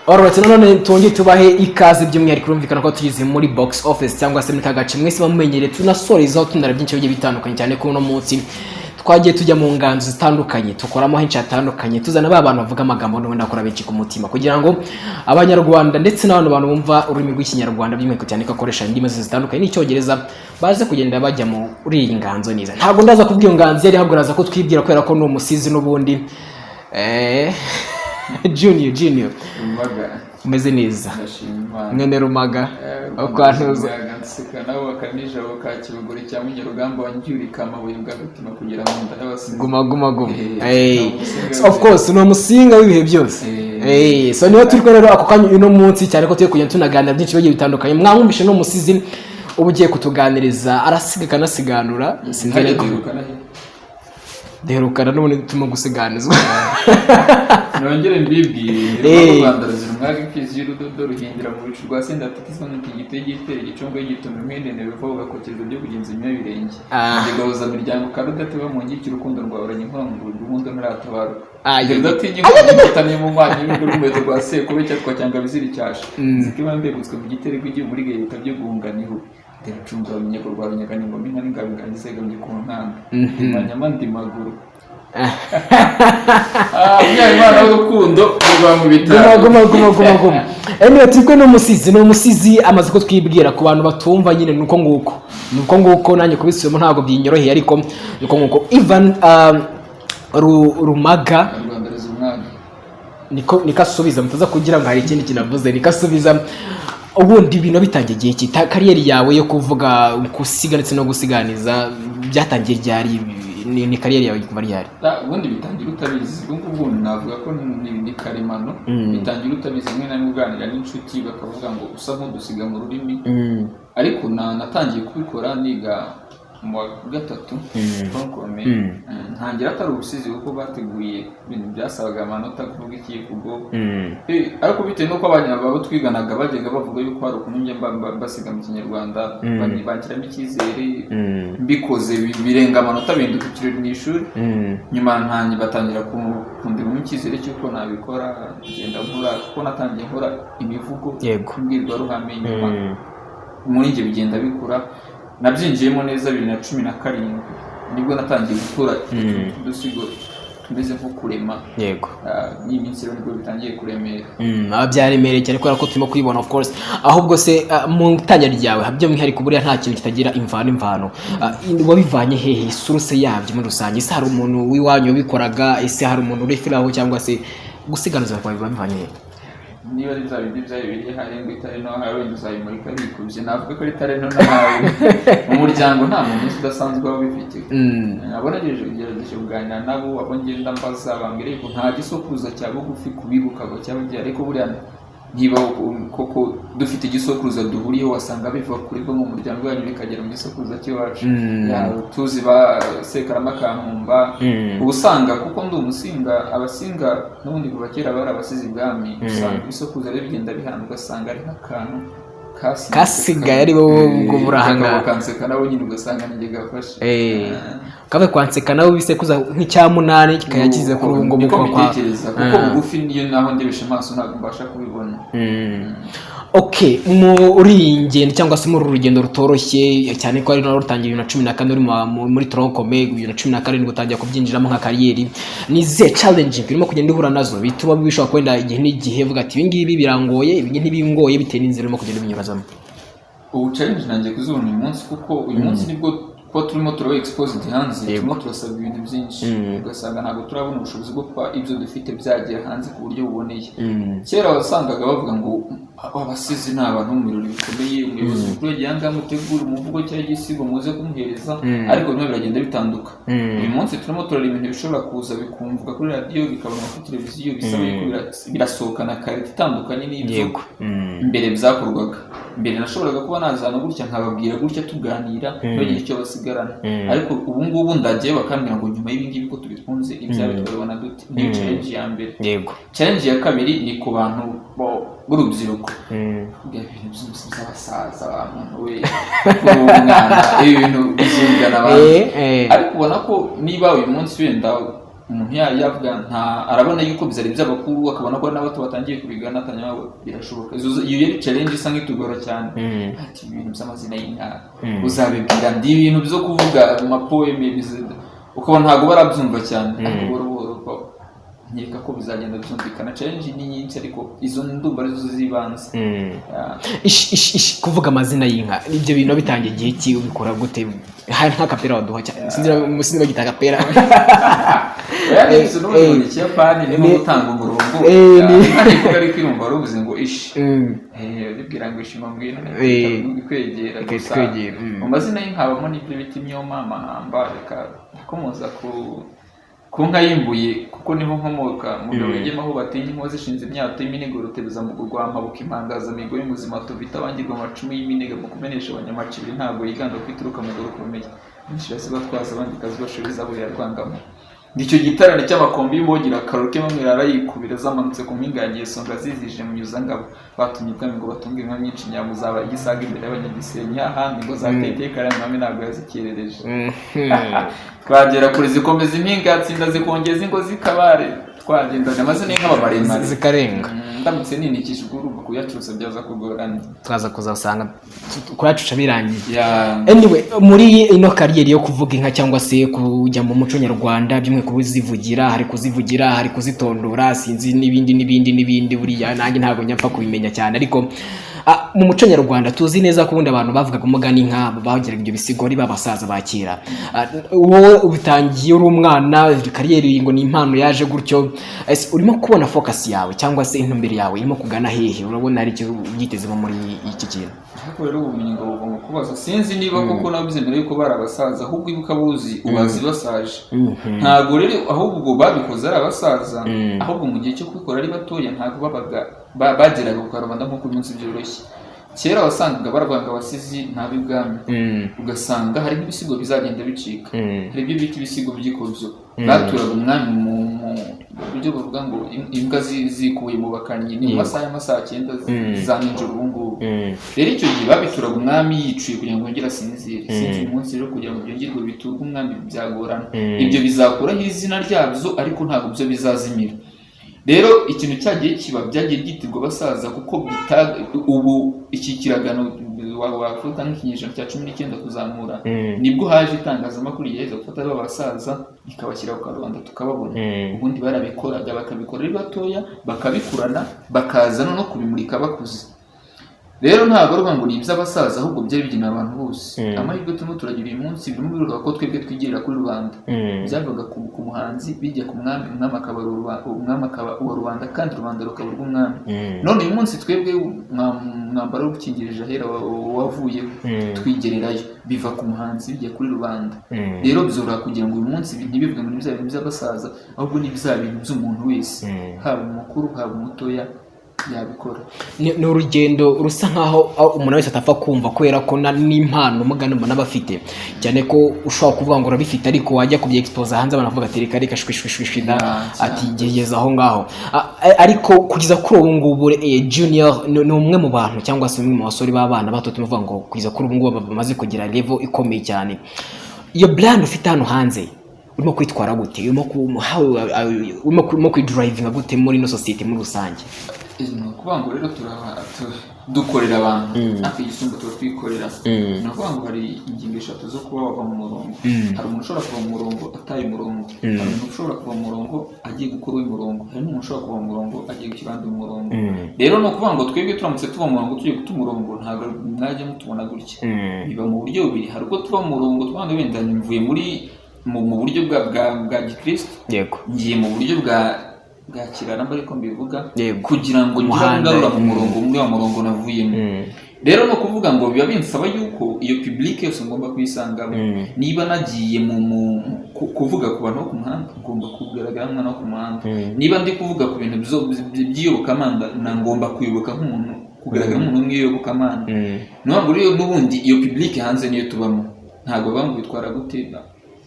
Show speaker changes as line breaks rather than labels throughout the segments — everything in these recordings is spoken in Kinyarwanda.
Alright, none twongeye tubahe ikaze. By'umwihariko urumvikana ko tugeze muri box office cyangwa se muri ka gace mwese mumenyereye, tunasorezaho tunara byinshi bigiye bitandukanye, cyane ko uno munsi twagiye tujya mu nganzo zitandukanye, tukoramo henshi hatandukanye, tuzana ba bantu bavuga amagambo n'ubundi akora benshi ku mutima, kugira ngo Abanyarwanda ndetse n'abantu bantu bumva ururimi rw'Ikinyarwanda, by'umwihariko cyane ko akoresha indimi zitandukanye n'Icyongereza, baze kugenda bajya muri iyi nganzo neza. Ntabwo ndaza kubwira iyo nganzo yari, ahubwo araza kutwibwira kubera ko ni umusizi n'ubundi. Junior, Junior.
Rumaga.
Umeze neza?
Ndashima Imana.
Mwene Rumaga ukwantuza.
Nseka nawe akanijabo ka Kibuguru cya Munyarugamba wangyurika amabuye bwa gatima kugira mu nda y'abasizi.
Guma guma guma.
Ni umusinga.
So, of course ni umusinga w'ibihe byose. So niyo turi kumwe rero ako kanya uno munsi, cyane ko turi kugenda tunaganira byinshi bigiye bitandukanye. Mwamwumvishe, ni umusizi uba ugiye kutuganiriza, arasiga akanasiganura, sinzi
Hajya
ariko
duherukana he?
Duherukana n'ubundi turimo gusiganizwa.
Nongere mbibwire. U Rwanda ruzira umwaga, imfizi y'urudodo ruhindira mu bicu rwa sendatikizwa n'ikigito y'igitero igicungo y'igituma impenene biva ugakokereza byo kugenza imyabirenge. Njye miryango karudateba mu ngiki urukundo rwawe uranye mu rw'ubundi ntaratabaruka. Rudatinya inkotanyi mu mwanya w'urugo rw'umuheto rwa sekuru cyatwa cyangwa bizira icyasha. Nziko mbegutse mu gitero rw'igihugu muri leta byo guhunganiho. Ndi rucunga rwa runyagana ingoma inka n'ingabo ingabo izegamye ku ntanda. Ndimanyama ndimaguru. Imana w'urukundo rwa mu
Guma
bitaro.
Guma guma guma guma. Anyway, turi kumwe n'umusizi, ni umusizi amaze kutwibwira. Ku bantu batumva nyine, nuko nguko, nuko nguko, nanjye kubisubiramo ntabwo binyoroheye, ariko nuko nguko. Ivan Rumaga.
Rwanda ruzira umwaga.
Niko asubiza, mutaza kugira ngo hari ikindi kintu avuze, niko asubiza. Ubundi ibintu bitangiye igihe kita career yawe yo kuvuga, gusiga ndetse no gusiganiza byatangiye ryari? Ni career yawe kuva ryari?
Ubundi bitangira utabizi. Ubwo ngubwo navuga ko ni karemano. Bitangira utabizi, rimwe na rimwe uganira n'inshuti bakavuga ngo usa nk'udusiga mu rurimi. Ariko natangiye kubikora niga mu wa gatatu tronc commun. Ntangira atari ubusizi, kuko bateguye ibintu byasabaga amanota, kuvuga ikivugo. Ariko bitewe n'uko abana babo twiganaga bajyaga bavuga yuko hari ukuntu njya mbasiga mu Kinyarwanda, banshyiramo icyizere. Mbikoze birenga amanota, bihinduka ikirori mu ishuri. Nyuma ntangiye batangira kundemamo icyizere cy'uko nabikora, ngenda nkora, kuko natangiye nkora imivugo, imbwirwaruhame. Nyuma muri njye bigenda bikura, nabyinjiyemo neza 2017, nibwo natangiye gukora udusigo tumeze nko kurema. N'iyi minsi rero nibwo bitangiye kuremera.
Byaremereye cyane kubera ko turimo kubibona, of course. Ahubwo se mu itangira ryawe, by'umwihariko, buriya nta kintu kitagira imvano, imvano wabivanye hehe? Source yabyo muri rusange, ese hari umuntu w'iwanyu wabikoraga? Ese hari umuntu ureferaho, cyangwa se gusiganuza kwawe wabivanye hehe?
Niba ari bya bindi bya bibiri, hari ngo itari no hawe, wenda uzayimurika bikubye. Navuga ko ari itari no nahawe mu muryango, nta muntu uzi udasanzwe waba ubifite. Abo nagerageje kugerageje kuganira nabo, abo ngenda mbaza, bambwira yuko nta gisokuruza cya bugufi kubibuka ngo cyaba gihari. Ariko buriya niba koko dufite igisokuruza duhuriyeho, wasanga biva kuri bo mu muryango wanyu bikagera mu gisokuruza cy'iwacu. Ya, tuzi ba Sekarama Kankumba. Uba usanga kuko ndi Umusinga, Abasinga n'ubundi kuva kera bari abasizi ibwami. Usanga ibisokuruza rero bigenda bihana, ugasanga ari nk'akantu
Kasigaye ari wowe ubwo buri aha ngaha.
Kanseka nabo nyine, ugasanga ninjye gafashe.
Kabe kwanseka nawe bisekuza nk'icya munani kikayakize kuri ubu ngubu.
Niko
kwa
mbitekereza, kuko bugufi niyo naho ndebesha amaso ntabwo mbasha kubibona.
Okay, muri iyi ngendo cyangwa se muri uru rugendo rutoroshye, cyane ko ari narwo rutangiye 2014 uri muri tronc commun, 2017 utangira kubyinjiramo nka career, ni izihe challenge urimo kugenda uhura nazo bituma bishobora kwenda igihe n'igihe uvuga ati: "Ibi ngibi birangoye, ibi ntibingoye," bitewe n'inzira urimo kugenda ubinyurazamo?
Ubu challenge nanjye kuzibona uyu munsi, kuko uyu munsi nibwo kuba turimo turaba exposed hanze, turimo turasabwa ibintu byinshi, ugasanga ntabwo turabona ubushobozi bwo kuba ibyo dufite byagera hanze ku buryo buboneye. Kera wasangaga bavuga ngo abasizi ni abantu mu birori bikomeye, umuyobozi mukuru yagiye aha ngaha, mutegure umuvugo cyangwa igisigo muze kumuhereza. Ariko bimwe biragenda bitanduka. Uyu munsi turimo turareba ibintu bishobora kuza bikumvwa kuri radiyo, bikabonwa kuri televiziyo, bisaba yuko birasohokana qualité itandukanye n'ibyo mbere byakorwaga. Mbere nashoboraga kuba nazana gutya nkababwira gutya, tuganira, ntibagire icyo basigarana. Ariko ubu ngubu ndagiye bakambwira ngo nyuma y'ibi ngibi ko tubikunze, ibyawe twabibona dute? Niyo challenge ya mbere. Challenge ya kabiri ni ku bantu b'urubyiruko. Ibintu byose by'abasaza, wa muntu we, kuri uwo mwana ibi bintu bizungana abantu. Ariko ubona ko niba uyu munsi wenda Umuntu yavuga nta arabona yuko byari iby'abakuru, akabona ko hari n'abato batangiye kubigana, atangira ngo birashoboka. Iyo yari challenge isa nk'itugora cyane, ati ibintu by'amazina y'inka uzabibwira ndi, ibintu byo kuvuga amapoème ukabona ntabwo barabyumva cyane, ariko buhoro buhoro ko nkeka ko bizagenda byumvikana. Challenge ni nyinshi, ariko izo ndumva arizo z'ibanze. Yeah.
Ish, ish, ish, kuvuga amazina y'inka, ibyo bintu bitangiye igihe ki? Ubikora gute? Hari nk'akapera waduha cyane? Sinzi bagita akapera.
Oya, ni ibyo n'ubundi ngo ni Ikiyapani, ni nko gutanga umurongo. Inka ntivuga, ariko irumva wari uvuze ngo ishi. Bibwira ngo ishima ngwino, ikwegera
Ikahita
gusa.
ikwegera.
Mu mazina y'inka habamo n'ibyo bita imyoma, amahamba. Reka ndakomoza ku nka y'imbuye, kuko niho nkomoka. Mugabo wigema aho batinya inko zishinze imyato y'iminigo, rutebeza-mbugo rwa mpabuka, impangazamigo y'umuzima tuvita, abangirwa amacumu y'iminiga mu kumenesha abanyamacibiri, ntabwo yiganda ko ituruka mu rukomeye benshi batwaza abandi kazibashoreza ya rwangamo. Icyo gitarane cy'amakombe y'imbogira akaruke bamwe arayikubira, zamanutse ku mpinga ya Ngesonga, zizije Munyuzangabo, batumye ibwami ngo batunge inka nyinshi, nyambo zabaye igisaga imbere y'Abanyagisenyi, ahandi ngo zatekeye kariya mwami ntabwo yazikerereje. Twagera kure zikomeza impinga yatsinda, zikongeza ingo zikabare, twagendanye amazina y'inka aba maremare.
Zikarenga.
Ndamutse ninikije ubwo urumva kuyacuruza byaza kugorana.
Twaza kuzasanga kuyacuca birangiye.
Ya.
Anyway, muri ino career yo kuvuga inka cyangwa se kujya mu muco nyarwanda, by'umwihariko kuzivugira, hari kuzivugira, hari kuzitondora, sinzi n'ibindi n'ibindi n'ibindi, buriya nanjye ntabwo njya mpfa kubimenya cyane, ariko mu muco nyarwanda tuzi neza ko ubundi abantu bavugaga umugani inka, bagiraga ibyo bisigo, ari babasaza ba kera. Wowe ubitangiye uri umwana, career ngo ni impano yaje gutyo. Ese urimo kubona focus yawe cyangwa se intumbero yawe irimo kugana hehe? Urabona hari icyo ubyitezemo muri iki kintu?
Ariko rero ubumenyi ngo buva mu kubaza. Sinzi niba koko nabize mbere yuko bari abasaza, ahubwo ibuka buzi ubazi basaje. Ntabwo rero ahubwo babikoze ari abasaza, ahubwo mu gihe cyo kubikora ari batoya ntabwo babaga bageraga ku karubanda nk'uko uyu munsi byoroshye. Kera wasangaga baravuga ngo abasizi ni ab'ibwami, ugasanga hari nk'ibisigo bizagenda bicika. Hari ibyo bita ibisigo by'ikobyo baturaga umwami mu buryo bavuga ngo imbwa zikuye mu bakanyi, ni mu masaha y'amasaa cyenda za nijoro ubu ngubu. Rero icyo gihe babituraga umwami yicuye kugira ngo yongere asinzire. Sinzi uyu munsi rero kugira ngo byongerwe biturwe umwami byagorana. Ibyo bizakuraho izina ryabyo, ariko ntabwo byo bizazimira. Rero ikintu cyagiye kiba, byagiye byitirwa abasaza kuko ubu iki kiragano wavuga nk'ikinyejana cya 19 kuzamura, nibwo haje itangazamakuru ryaheza gufata ba basaza rikabashyira ku karubanda tukababona. Ubundi barabikoraga, bakabikora ari batoya, bakabikurana, bakaza no kubimurika bakuze. Rero ntabwo ari ukuvuga ngo ni iby'abasaza, ahubwo byari bigenewe abantu bose. Amahirwe turimo turagira uyu munsi, birimo biruka ko twebwe twigirira kuri rubanda. Byavaga ku muhanzi bijya ku mwami, umwami akaba umwami akaba uwa rubanda, kandi rubanda rukaba urw'umwami. None uyu munsi twebwe mwambaro w'ukingirije ahera wavuyeho, twigererayo, biva ku muhanzi bijya kuri rubanda. Rero byoroha kugira ngo uyu munsi ntibivuge ngo ni bya bintu by'abasaza, ahubwo ni bya bintu by'umuntu wese, haba umukuru haba umutoya, yabikora.
Ni urugendo rusa nkaho aho umuntu wese atapfa kumva, kubera ko n'impano umugani umuntu aba afite, cyane ko ushobora kuvuga ngo urabifite, ariko wajya kubyexposa hanze abantu bavuga ati reka reka, shwi shwi shwi shwi da.
Yeah,
ati gerageza aho ngaho. Ariko kugeza kuri ubu ngubu, Junior ni umwe mu bantu cyangwa se umwe mu basore b'abana bato tuvuga ngo kugeza kuri ubu ngubu bamaze kugira level ikomeye cyane. Iyo brand ufite hano hanze, urimo kwitwara gute? Urimo kwidrivinga gute muri ino sosiyete muri rusange?
Ni ukuvuga ngo rero dukorera abantu, natwe igisumba tuba twikorera. Ni ukuvuga ngo hari ingingo eshatu zo kuba wava mu murongo. Hari umuntu ushobora kuva mu murongo ataye umurongo, hari umuntu ushobora kuva mu murongo agiye gukora uw'umurongo, hari n'umuntu ushobora kuva mu murongo agiye gushyira abandi mu murongo. Rero ni ukuvuga ngo twebwe turamutse tuva mu murongo tugiye guta umurongo, ntabwo mwajya mutubona gutya. Biba mu buryo bubiri: hari ubwo tuva mu murongo twanga, wenda mvuye muri mu buryo bwa gikristo, ngiye mu buryo bwa kiraramba, ariko mbivuga kugira ngo ngire aho
Umuhanda.
ngarura mu murongo, muri wa murongo navuyemo. Rero ni ukuvuga ngo biba binsaba yuko iyo public yose ngomba kuyisangamo. Niba nagiye mu kuvuga ku bantu bo ku muhanda, ngomba kugaragara nk'umwana wo ku muhanda. Niba ndi kuvuga ku bintu by'iyobokamana, na ngomba kuyoboka nk'umuntu, kugaragara nk'umuntu w'iyobokamana. Ni ukuvuga ngo rero n'ubundi iyo public hanze niyo tubamo. Ntabwo bavuga ngo witwara gute,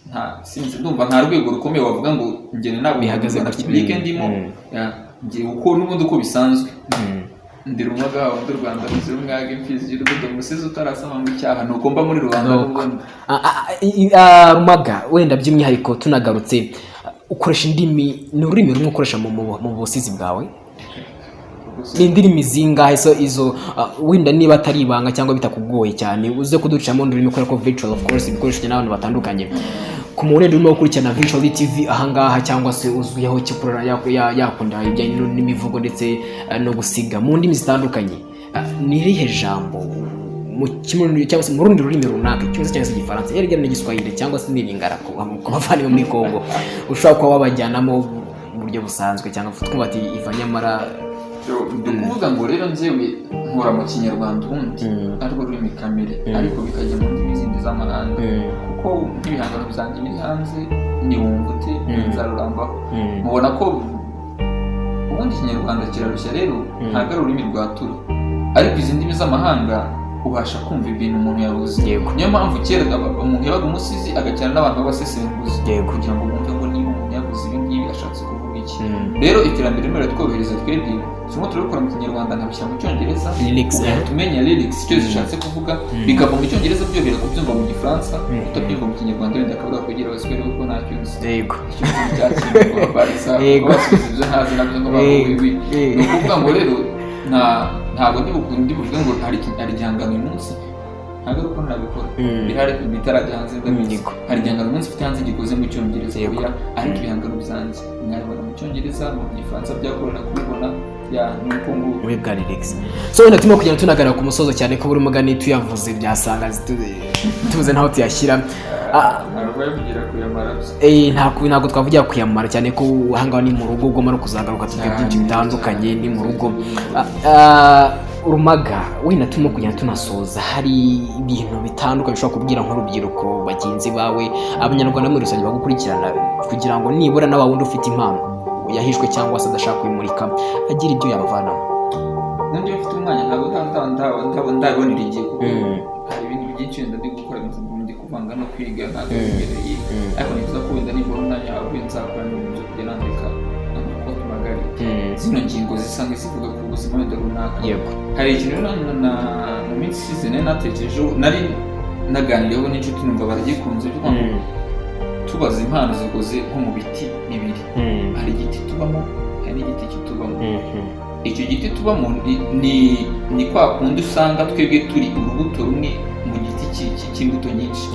nta sinzi, ndumva nta rwego rukomeye wavuga ngo ngene ntabwo
Bihagaze
na
gutya.
public ndimo. Ya, ngiye uko n'ubundi uko bisanzwe. Ndi rumaga wundi u Rwanda ruzira umwaga, imfizi y'urubuto, umusizi utarasama mu cyaha, ni uko mba muri rubanda
Nuko.
n'ubundi.
Rumaga, wenda by'umwihariko tunagarutse Ukoresha indimi, ni ururimi rumwe ukoresha mu busizi bwawe? Ni indimi zingahe? So izo wenda niba atari ibanga cyangwa bitakugoye cyane, uze kuducamo ururimi, kubera ko virtual, of course, ibikoresho n'abantu batandukanye. Ku muntu wenda urimo gukurikirana Virtual TV ahangaha, cyangwa se uzwiho cyo yakunda ibijyanye n'imivugo ndetse no gusiga mu ndimi zitandukanye, ni irihe jambo mu kimwe cyangwa se mu rundi rurimi runaka, Icyongereza cyangwa se Igifaransa, yerega n'Igiswahili cyangwa se n'Ilingala ku bavandimwe muri Congo, ushobora kuba wabajyanamo mu buryo busanzwe, cyangwa twumva ati iva nyamara?
Ni ukuvuga ngo rero njyewe nkora mu Kinyarwanda ubundi, arirwo rurimi kamere, ariko bikajya mu ndimi zindi z'amahanga, kuko nk'ibihangano byanjye biri hanze ni "Wumva Ute", "Nzarurambaho". Mubona ko ubundi Ikinyarwanda kirarushya rero, ntabwo ari ururimi rwatura, ariko izi ndimi z'amahanga ubasha kumva ibintu umuntu yabuze. Niyo mpamvu kera umuntu yabaga umusizi agakina n'abantu b'abasesenguzi, kugira ngo bumve ngo niba umuntu yavuze ibi ngibi ashatse kuvuga iki. Rero iterambere ririmo riratworohereza twebwe, turimo turabikora mu Kinyarwanda nkabishyira mu Cyongereza,
Lyrics,
ugahita umenya lyrics icyo zishatse kuvuga, bikava mu Cyongereza byorohera kubyumva mu Gifaransa. Utabyumva mu Kinyarwanda wenda akabura kugira abaswere kuko ntacyo nzi. Icyo cyakirwa barisa basubiza ibyo ntazi nabyo ngo bavuge. Ni ukuvuga ngo rero ntabwo ndi buvuge ngo hari igihangano uyu munsi, ntabwo ari uko nabikora, bihari bitarajya hanze, ndabizi. Hari igihangano umunsi mfite hanze gikoze mu Cyongereza. Oya, ariko ibihangano byanjye mwabibona mu Cyongereza, mu Gifaransa byagorana kubibona, ya, ni uko nguko.
Muri bwa lyrics. So wenda turimo kugenda tunagana ku musozo, cyane ko buri mugani tuyavuze byasanga tubuze n'aho tuyashyira.
Ntabwo babigira kuyamara.
Ntabwo twavugira kuyamara, cyane ko ahangaha ni mu rugo, ugomba no kuzagaruka tuvuga byinshi bitandukanye, ni mu rugo. Rumaga, wenda turimo kugenda tunasoza, hari ibintu bitandukanye ushobora kubwira nk'urubyiruko bagenzi bawe, Abanyarwanda muri rusange bagukurikirana, kugira ngo nibura na wa wundi ufite impano yahishwe cyangwa se adashaka kuyimurika agira ibyo yabavanamo?
Ubundi iyo mfite umwanya, ntabwo ndabonera igihe, kuko hari ibindi byinshi wenda ndi gukora, ndi kuvanga no kwiga, ntabwo bimereye, ariko nifuza ko wenda nibona umwanya wawe nzakora n'ibintu byo kujya nandika amakoti magari, zino ngingo zisa nk'izivuga ku buzima wenda runaka. Hari ikintu rero mu minsi ishize nari natekerejeho, nari naganiriyeho n'inshuti, numva baragikunze, cyo kuvuga ngo tubaza impano zikoze nko mu biti bibiri. Hari igiti tubamo, hari n'igiti kitubamo. Icyo giti tubamo ni kwa kundi usanga twebwe turi urubuto rumwe mu giti cy'imbuto nyinshi.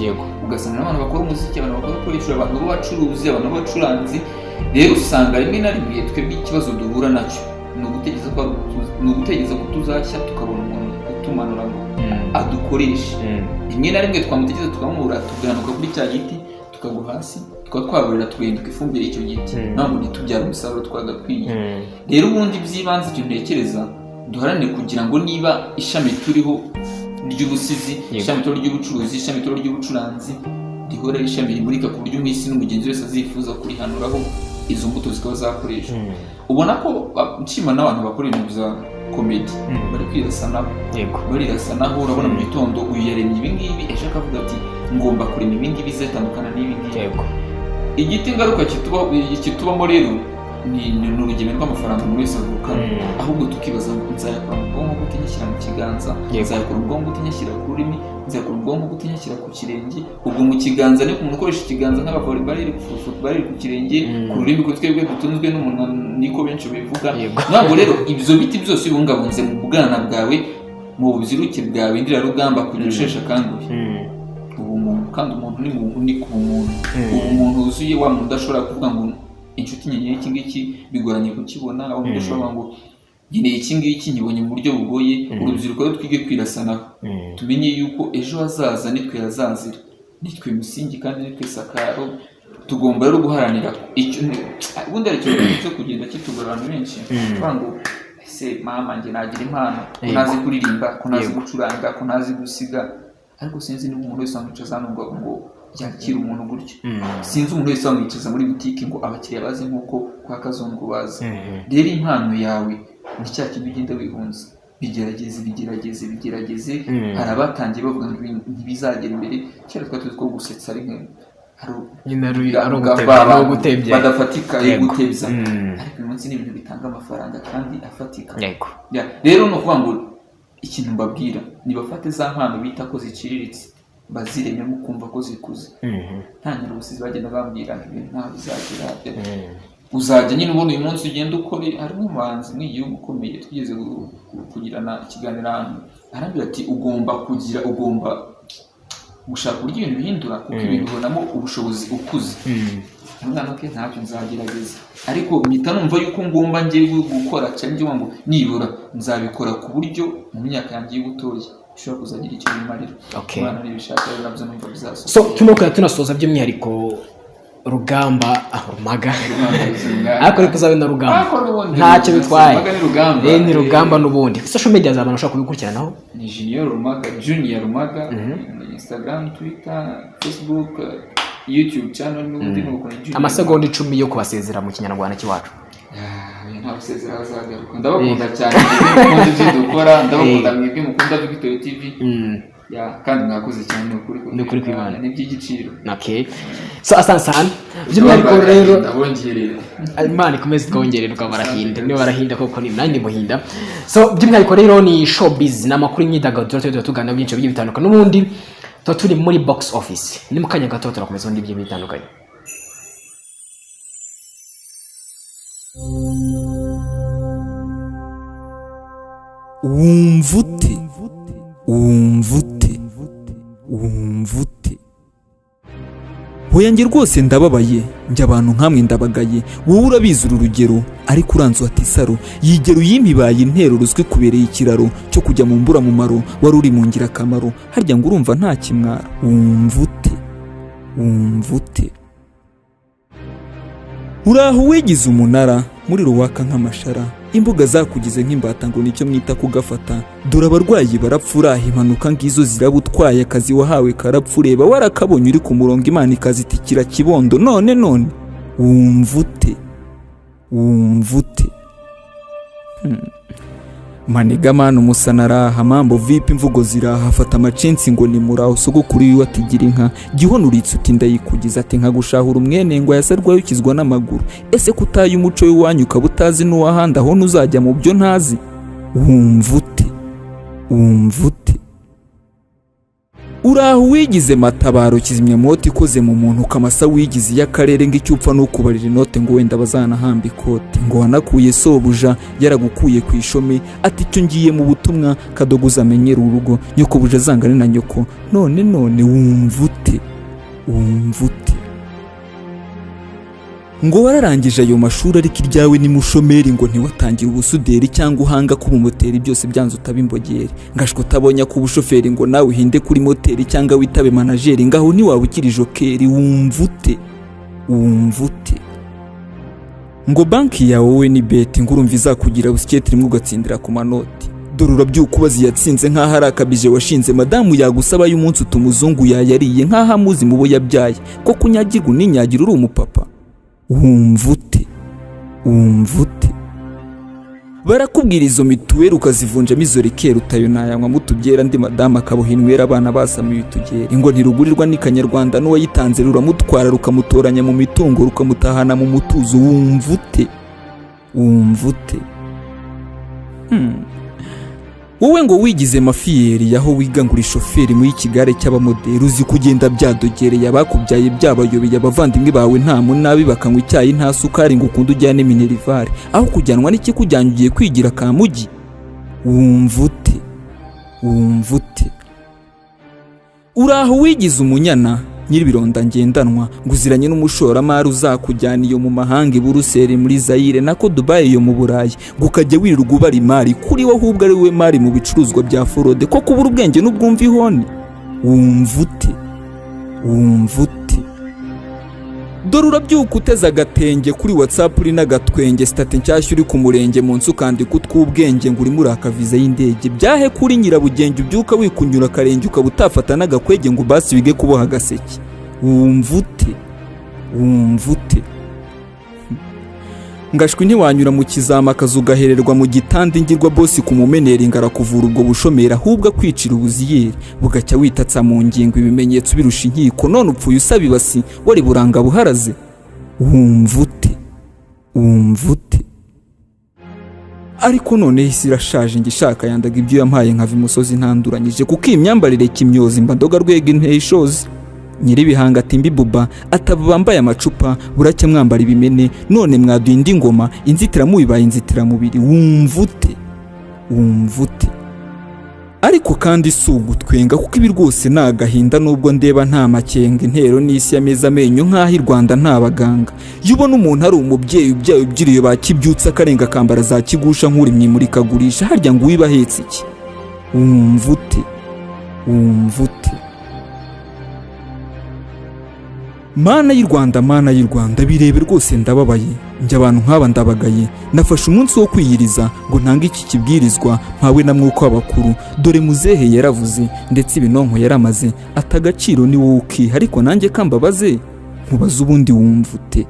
Ugasanga n'abantu bakora umuziki, abantu bakora poetry, abantu b'abacuruzi, abantu b'abacuranzi. Rero usanga rimwe na rimwe twebwe ikibazo duhura nacyo ni ugutegereza ko tuzashya tukabona umuntu utumanura ngo adukoreshe. Rimwe na rimwe twamutegereza tukamubura, tugahanuka kuri cya giti, tukagwa hasi, tukaba twaburira, tugahinduka ifumbire y'icyo giti, ntabwo ntitubyara umusaruro twagakwiye. Rero ubundi by'ibanze icyo ntekereza, duharanire kugira ngo niba ishami turiho ry'ubusizi, ishami turiho ry'ubucuruzi, ishami turiho ry'ubucuranzi, rihora ari ishami rimurika ku buryo umwisi n'umugenzi wese azifuza kurihanuraho, izo mbuto zikaba zakoreshwa. Ubona ko nshima n'abantu bakora ibintu bya comedy, bari kwirasanaho, barirasanaho. Urabona mu gitondo uyu yaremye ibi ngibi, ejo akavuga ati ngomba kurema ibi ngibi bizatandukana n'ibi ngibi. Igiti ngaruka kitubamo rero ni urugero rw'amafaranga umuntu wese avukana. Ahubwo tukibaza ngo nzayakura mu bwonko gute nyashyira mu kiganza? Nzayakura mu bwonko gute nyashyira ku rurimi? Nzayakura mu bwonko gute nyashyira ku kirenge? Ubwo mu kiganza ni ku muntu ukoresha ikiganza nk'abavolleyball, football, ku kirenge, ku rurimi, ko twebwe dutunzwe n'umunwa, niko benshi bivuga. Ntabwo rero ibyo biti byose ubibungabunze mu bwana bwawe, mu bubyiruke bwawe ndirarugamba, kugira usheshe akanguhe, ubumuntu. Kandi umuntu ni muntu, ni ku bumuntu, ubumuntu wuzuye, wa muntu udashobora kuvuga ngo inshuti nkeneye iki ngiki bigoranye kukibona, wa muntu udashobora kuvuga ngo nkeneye iki ngiki nkibonye mu buryo bugoye. Urubyiruko rero twige kwirasanaho, tumenye yuko ejo hazaza nitwe hazazira, nitwe musingi kandi nitwe sakaro. Tugomba rero guharanira icyo. Ubundi hari ikintu cyo kugenda kitugora abantu benshi, kuvuga ngo ese mama njye nagira impano ko ntazi kuririmba, ko ntazi gucuranga, ko ntazi gusiga? Ariko sinzi niba umuntu wese wamwicaza hano ngo yakire umuntu gutyo. Sinzi umuntu wese wamwicaza muri butike ngo abakiriya baze nk'uko kwa Kazungu bazi. Rero impano yawe ni cya kintu ugenda wihunza, bigerageze, bigerageze, bigerageze. Hari abatangiye bavuga ngo ntibizagera imbere. Kera twari tuzi ko gusetsa ari nka hari
Nyine ari ugutebya, ari ugutebya.
Badafatika, yo gutebya. Ariko uyu munsi ni ibintu bitanga amafaranga kandi afatika. Ya, rero ni ukuvuga ngo ikintu mbabwira, nibafate za mpano bita ko ziciriritse. Baziremyemo ukumva ko zikuze. Ntangira ubusizi bagenda bambwira ngo ibintu ntabwo bizagera, uzajya nyine ubona uyu munsi ugenda ukore. Harimo umuhanzi mu gihugu ukomeye twigeze kugirana ikiganiro ahantu, arambwira ati ugomba kugira, ugomba gushaka uburyo ibintu bihindura, kuko ibintu ubonamo ubushobozi ukuze. Umwana ke ntacyo, nzagerageza, ariko mpita numva yuko ngomba ngiye gukora cyane ngo nibura nzabikora ku buryo mu myaka yanjye y'ubutoya bishobora kuzagira icyo bimarira. Imana nibishaka rero nabyo numva bizasohoka.
So turimo kujya tunasoza, by'umwihariko Rugamba, Rumaga, ariko ariko uzabe na Rugamba.
Ariko n'ubundi
ntacyo bitwaye.
Rumaga ni Rugamba.
Ni Rugamba n'ubundi. Social media z'abantu bashobora kubikurikiranaho?
Ni Junior Rumaga, Junior Rumaga, ni Instagram, Twitter, Facebook, YouTube channel n'ubundi ni uko, ni Junior.
Amasegonda 10 yo kubasezera mu Kinyarwanda cy'iwacu.
Ah, oya, nta gusezera, bazagaruka. Ndabakunda cyane mwebwe mukunda ibyo dukora, ndabakunda mwebwe mukunda Victory TV. Ya, kandi mwakoze cyane, ni ukuri.
Ni ukuri kw'Imana.
Ni iby'igiciro.
Okay, so asante sana by'umwihariko rero.
Ndabongerera.
Imana ikomeze twongererwa. Barahinda, niba barahinda koko ni nanjye muhinda. So by'umwihariko rero ni showbiz, ni amakuru y'imyidagaduro, tuba tuganira byinshi bigiye bitandukanye. N'ubundi tuba turi muri box office, ni mu kanya gato turakomeza ubundi bigiye bitandukanye.
Wumva ute? Wumva ute? Wumva ute? Hoya, njye rwose ndababaye, njye abantu nkamwe ndabagaye. Wowe urabizi uru rugero, ariko uranze uhata isaro yigera uyimibaye intero ruswi kubereye ikiraro cyo kujya mu mburamumaro wari uri mu ngirakamaro. Harya ngo urumva nta kimwaro? Wumva ute? Wumva ute? Uraho wigize umunara muri ruwaka nk'amashara, imbuga zakugize nk'imbata ngo nicyo mwita kugafata. Dore abarwayi barapfa, uraha impanuka ngizo ziraba, utwaye akazi wahawe karapfa, ureba warakabonye uri ku murongo, Imana ikazitikira kibondo. None none wumva ute? Wumva ute? Maniga mani umusanaraha mambo vipi, imvugo ziraha, fata amacensi ngo ni muraho. Sogokuru wiwe atigira inka gihonuritse, uti ndayikugiza, ati nkagushahura umwene ngo yase arwaye ukizwa n'amaguru. Ese kutaye umuco w'iwanyu ukaba utazi n'uwahandi aho ntuzajya mu byo ntazi? Wumva ute? Wumva ute? Uraho wigize matabaro, kizimyamoto ikoze mu muntu kamasa, wigize iy'akarere ngo icyo upfa nukubarira inote ngo wenda bazanahamba ikote, ngo wanakuye sobuja yaragukuye ku ishome, ati icyo ngiye mu butumwa, kadoguza amenyere urugo, nyokobuja azangane na nyoko. None none wumva ute? Wumva ute? Ngo wararangije ayo mashuri, ariko iryawe ni mushomeri, ngo ntiwatangira ubusuderi cyangwa uhanga kuba umoteri, byose byanze utaba imbogeri, ngashwe utabonye kuba ushoferi, ngo nawe uhinde kuri moteri cyangwa witabe manajeri, ngaho ntiwaba ukiri jokeri. Wumva ute? Wumva ute? Ngo banki yawe wowe ni beti, ngo urumva izakugira busiketi rimwe ugatsindira ku manoti. Dore urabyuka ubaza iyatsinze nk'aho ari akabije washinze, madamu yagusaba y'umunsi utuma umuzungu yayariye nk'aho amuzi mu bo yabyaye, ko kunyagirwa uninyagira uri umupapa. Wumva ute? Wumva ute? Barakubwira izo mituweli ukazivunjamo izo rikeri, utayo nayanywa utubyera andi, madamu akaboha inywera, abana basamiye utugeri, ngo ntirugurirwa n'ikanyarwanda, n'uwayitanze ruramutwara, rukamutoranya mu mitungo, rukamutahana mu mutuzo. Wumva ute? Wumva ute? Wowe ngo wigize mafiyeri yaho wiga, ngo uri shoferi muri ikigare cy'abamoderi, uzi kugenda byadogereye, abakubyaye byabayobeye, abavandimwe bawe nta munabi, bakanywa icyayi nta sukari, ngo ukunde ujyane minerivare aho kujyanwa n'ikikujyanye ugiye kwigira kamugi. Wumva ute? Wumva ute? Uraho wigize umunyana nyir'ibironda ngendanwa, ngo uziranye n'umushoramari uzakujyana iyo mu mahanga, i Buruseli muri Zaire, nako Dubai iyo mu Burayi, ngo ukajya wirirwa ubara imari kuri we, ahubwo ari we mari mu bicuruzwa bya forode, ko kubura ubwenge n'ubwumva ihoni. Wumva ute? Wumva ute? Dore urabyuka uteze agatenge, kuri WhatsApp uri n'agatwenge, sitati nshyashya uri ku murenge, munsi ukandika utw'ubwenge, ngo urimo uraka viza y'indege. Byahe kuri nyirabugenge ubyuka wikunyura akarenge, ukaba utafata n'agakwege ngo basi wige kuboha agaseke. Wumva ute? Wumva ute? Ngashwi ntiwanyura mu kizama, akazi ugahererwa mu gitanda, ingirwa bosi ku mumeneri ngo arakuvura ubwo bushomeri, ahubwo akwicira ubuziyeri, bugacya witatsa mu ngingo, ibimenyetso birusha inkiko, none upfuye usaba ibasi wari buranga buharaze. Wumva ute? Wumva ute? Ariko noneho isi irashaje, njye ishaka yandaga ibyo yampaye nkava imusozi ntanduranyije, kuko iyi myambarire kimyozi mba ndoga rwego inteye ishozi. Nyir'ibihanga ati mbibuba ataba bambaye amacupa, buracya mwambara ibimene, none mwaduha indi ngoma, inzitiramubu ibaye inzitiramubiri. Wumva ute? Wumva ute? Ariko kandi si ugutwenga, kuko ibi rwose ni agahinda, nubwo ndeba nta makenga. Intero n'isi yameze amenyo nk'aho i Rwanda nta baganga. Iyo ubona umuntu ari umubyeyi ubyaye ubyiriye ba kibyutsa, akarenga akambara za kigusha nk'uri mu imurikagurisha, harya ngo uwiba ahetse iki? Wumva ute? Wumva ute? Mana y'u Rwanda, Mana y'u Rwanda, birebe rwose ndababaye, njye abantu nk'aba ndabagaye. Nafashe umunsi wo kwiyiriza ngo ntange iki kibwirizwa mpawe na mwuka w'abakuru. Dore muzehe yaravuze ndetse ibinonko yaramaze, ati agaciro ni wowe ukiha, ariko nanjye kambabaze nkubaze ubundi wumva ute?